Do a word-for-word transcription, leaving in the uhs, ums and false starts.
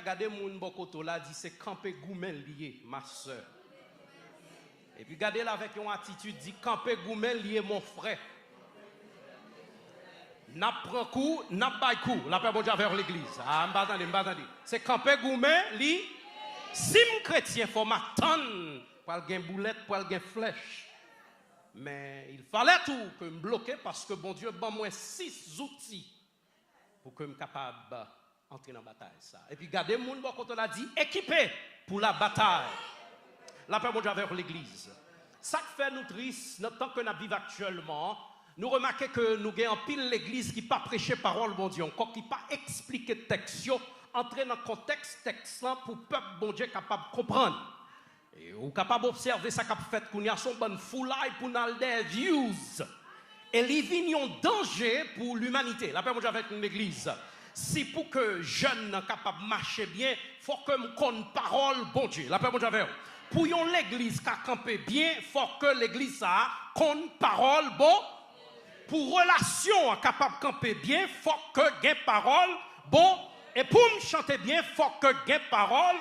Gade moun bò kote w la, di se kanpe goumen li ye, ma sè. Epi gade l avèk yon atitid, di kanpe goumen li ye, mon frè. N ap pran kou, n ap bay kou. Lapè Bondye avè w, legliz. A, m pa tande, m pa tande. Se kanpe goumen li. Si m kretyen, fò m atann. Pral gen boulèt, pral gen flèch. Men il fallait tou ke m bloke paske Bondye ban mwen sis zouti pou ke m kapab antre nan batay sa. Epi gade moun bò kote w la, di ekipe pou la batay. Lapè Bondye avèk legliz. Sa k fè nou tris nan tan ke n ap viv aktyèlman, nou remake ke nou gen anpil legliz ki pa preche pawòl Bondye ankò, ki pa eksplike tèks yo, antre nan kontèks tèks lan pou pèp Bondye kapab konprann. E ou kapab obsève sa k ap fèt kounye a, se yon bann foulay pou n al dèyè views. E li vin yon danje pou limanite. Lapè Bondye avèk nou, legliz. Si pou ke jèn nan kapab mache byen, fò ke m konn pawòl Bondye. Lapè Bondye avè w. Pou yon legliz ka kanpe byen, fò ke legliz sa a konn pawòl Bon. Pou relasyon an kapab kanpe byen, fò ke gen pawòl Bon. E pou m chante byen, fò ke gen pawòl